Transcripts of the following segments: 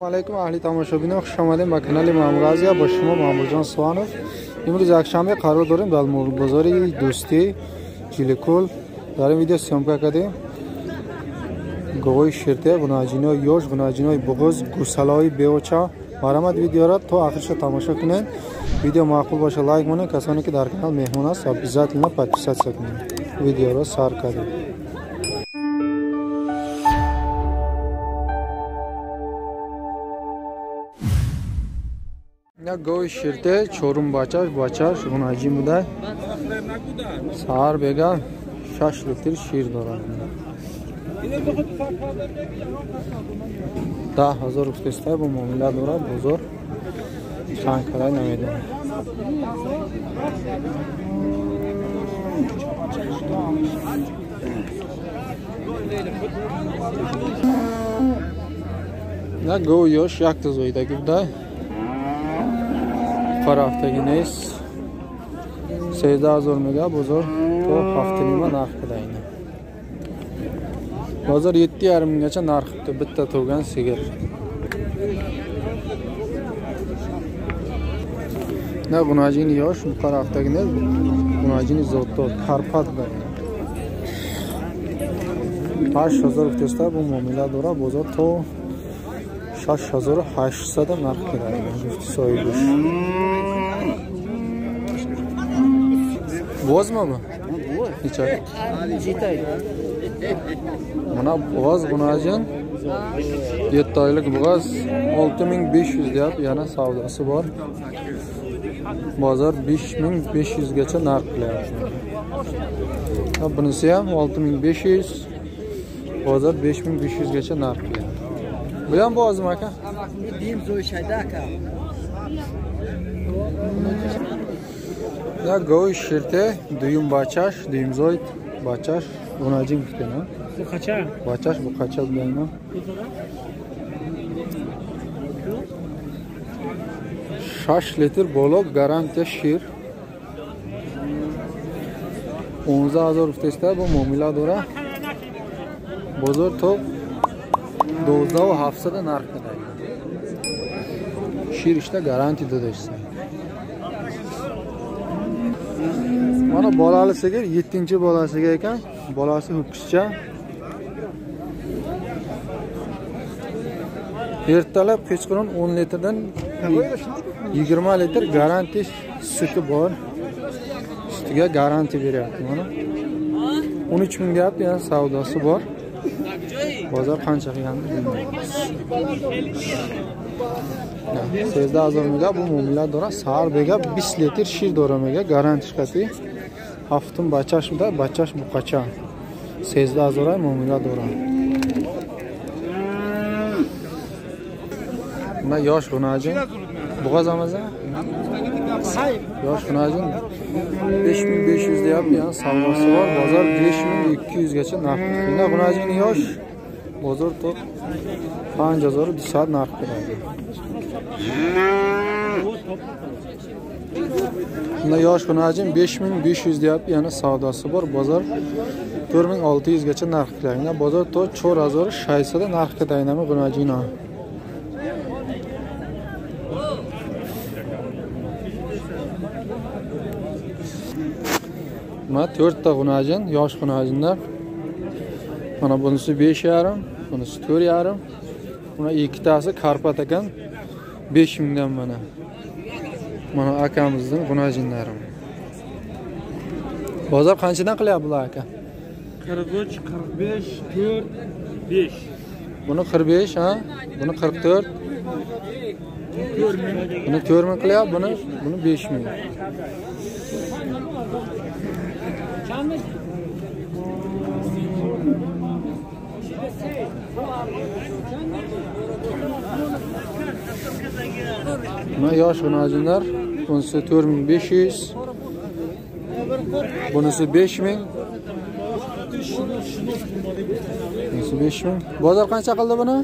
Алейкум аҳли тамошобинон, хуш омадем ба канали Маъмур Азия. Бо шумо Маъмурҷон Суанов. Имрӯз якшанбе қарор дорем дар бозори Дӯстӣ Ҷиликул. Дар ин видео съёмка кардем говои ширте, гунаҷинои ёш, гунаҷинои буғуз, гусалаҳои беоча. Марҳамат, видеоро то охирша тамошо кунед. Видео маъқул боша, лайк монед. Касоне ки дар канал меҳмон аст, обязательно подписаться кунед. Видеоро сар кардем. Як гови ширте, чорум бачаш, бачаш гунаҷин буда. Саҳар бега 6 литр шир дорад. 10 000 гуфтестай, бо муомила дорад, бозор чанд карай намедонам. Як гови ёш якта зоидагӣ буда. Ҳафтагӣ нест. 13 000 мега, бозор то 7,5 нарх кида ина. Bozor 7,5 minggacha narx qilibdi bitta tug'gan sigir. Na gunajini yosh, bu haftagi next, gunajini zotdor, Karpat da. 8000 гуфтеста, бу муомила дора, бозор то 6800 нарх кида гуфти соҳибаш. Возьмем? Ничего. Mana bug'oz g'unajin 7 oylik bug'oz 6500 deyapti, yana savdosi bor. Bozor 5500 gacha narx qilyapti. Ha, bunisi ham 6500, bozor 5500 gacha narx qilyapti. Bu ham bo'g'ozmi aka? Як гови ширте, дуюм бачаш, дуюм зоид бачаш, гунаҷин гуфтем, а? Буқача. Бачаш буқача будайно. 6 литр боло гарантия шир. 15 000 гуфтеста, бо муомила дора. Бозор то 12 700 нарх кадай. Шир ишта гарантия додашса. Mana bolali sigir, 7 bolasiga ekan. Bolasi ho'kizcha. Ertalab kechqurun 10 litrdan 20 litr garantiya suti bor. Sutiga garantiya beryapti mana. 13 ming deyapti, yana savdosi bor. Bozor qancha qilganini bilmaymiz. 13 000 mega, bu muomila dora, sahar bega 20 litr shir dora mega, garantiya chiqadi. Ҳафтум бачаш буда, бачаш буқача. 13 000 муомила дора. Mana yosh g'unajin. Bo'g'oz amaza? Yosh g'unajin 5500 deyapti, yana savdosi bor. Bozor 5200 gacha narx. Bunda g'unajin yosh, bozor to 5200 narx beradi. Bunda yosh g'unajin 5500 deyapti, yana savdosi bor. Bozor 4600 gacha narx qilyapti. Bozor to 4600 narx qilyapti g'unajina. Mana to'rtta g'unajin, yosh g'unajinlar. Mana bunisi 5,5, bunisi 4,5. Buna ikkitasi Karpat ekan 5 mingdan mana. Mana akamizning g'unajinlari. Bozor qanchadan qilyapti bular aka? 43, 45, 4, 5. Buni 45, ha? Buni 44. Buni 4 ming qilyapti, buni 5 ming. Mana yosh g'unajinlar, bunisi 4500, bunisi 5000. Bunisi 5000. Bozor qancha qildi buni?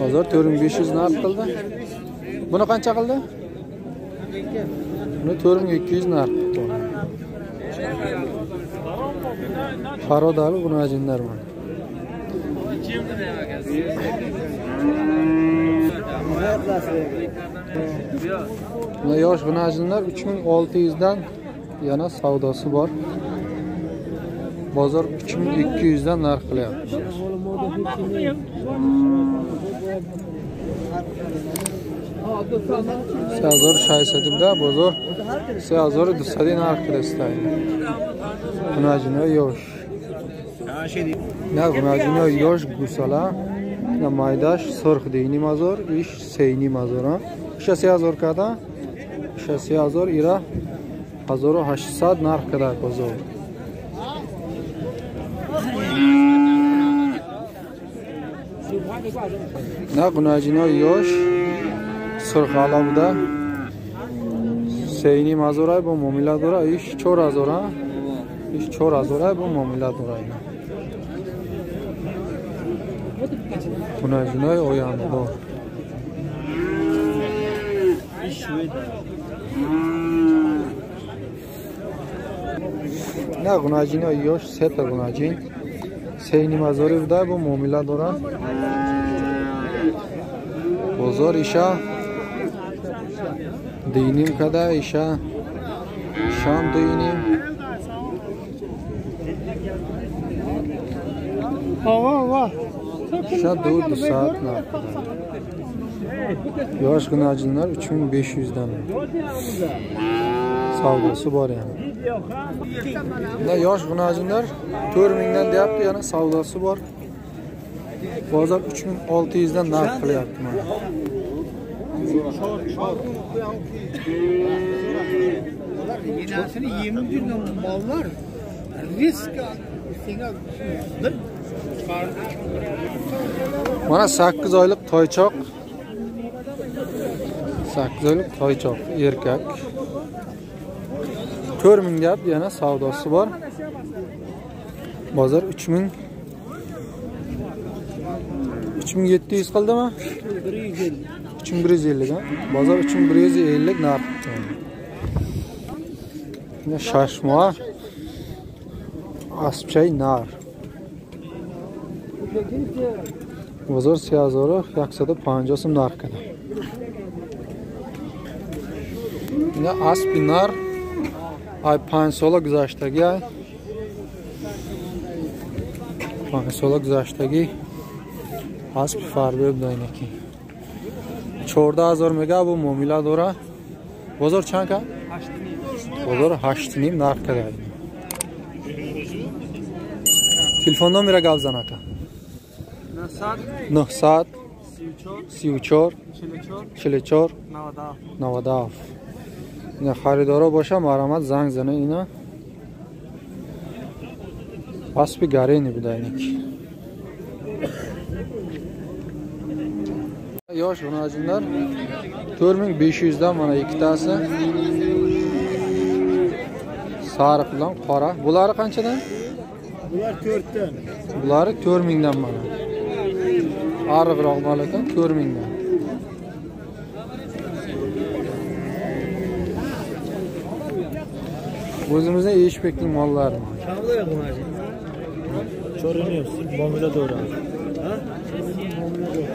Bozor 4500 narx qildi. Buni qancha qildi? Buni 4200 narx qildi. Parodali g'unajinlar mana. Mana yosh g'unajinlar 3600 dan yana savdosi bor. Bozor 3200 dan narx qilyapti. 3600 da bozor 3200 narx qilyapti. G'unajinlar yosh. Na g'unajinlar yosh gusala. Na maydash surx deyni mazor, ish seyni mazor. Isha 3000 kada, isha 3000 ira 1800 narx kada bozor. Na g'unajinlar yosh surx alamda seyni mazoray bu muomila dora ish 4000 ha. Ish 4000 bu muomila dora. G'unajinlar oyandor. Na g'unajinlar yosh seta g'unajin seyni mazori buda bu muomila dora. Bozor isha deynim kada isha sham deynim. Isha 4 soat narx. Yosh g'unajinlar 3500 dan. Savdosi bor yana. Bunda yosh g'unajinlar 4000 dan deyapti, yana savdosi bor. Bozor 3600 dan narx qilyapti mana. Yenasini 20 günden mallar risk senga bir Mana 8 oylik toychoq. 8 oylik toychoq erkak. 4000 deyapti, yana savdosi bor. Bozor 3000 3700 qildimi? 3150 ha. Bozor 3150 narx. Mana shashma aspchay nar. Bozor 3150 so'm narx qildi. Mana aspi nar ay 5 sola guzashtagi ay 5 sola guzashtagi asp farbe budaynaki 14000 mega bu muomila dora. Bozor chand ka? Bozor 8.5 narx qiladi. Telefon nomeri gap zan aka. 900 34 44 97. Ina xaridora bo'sha marhamat zanг zana ina. Aspi gareni budaynaki. Yosh g'unajinlar 4500 dan mana ikkitasi. Sariq bilan qora. Bulari qanchadan? Bular 4 dan. Bulari 4000 dan mana. Ariqroq mol ekan 4000 dan. O'zimizning Eshbekning mollari. Qanday g'unajin? Cho'riniyapsiz, muomala to'g'ri. Ha? Muomala to'g'ri.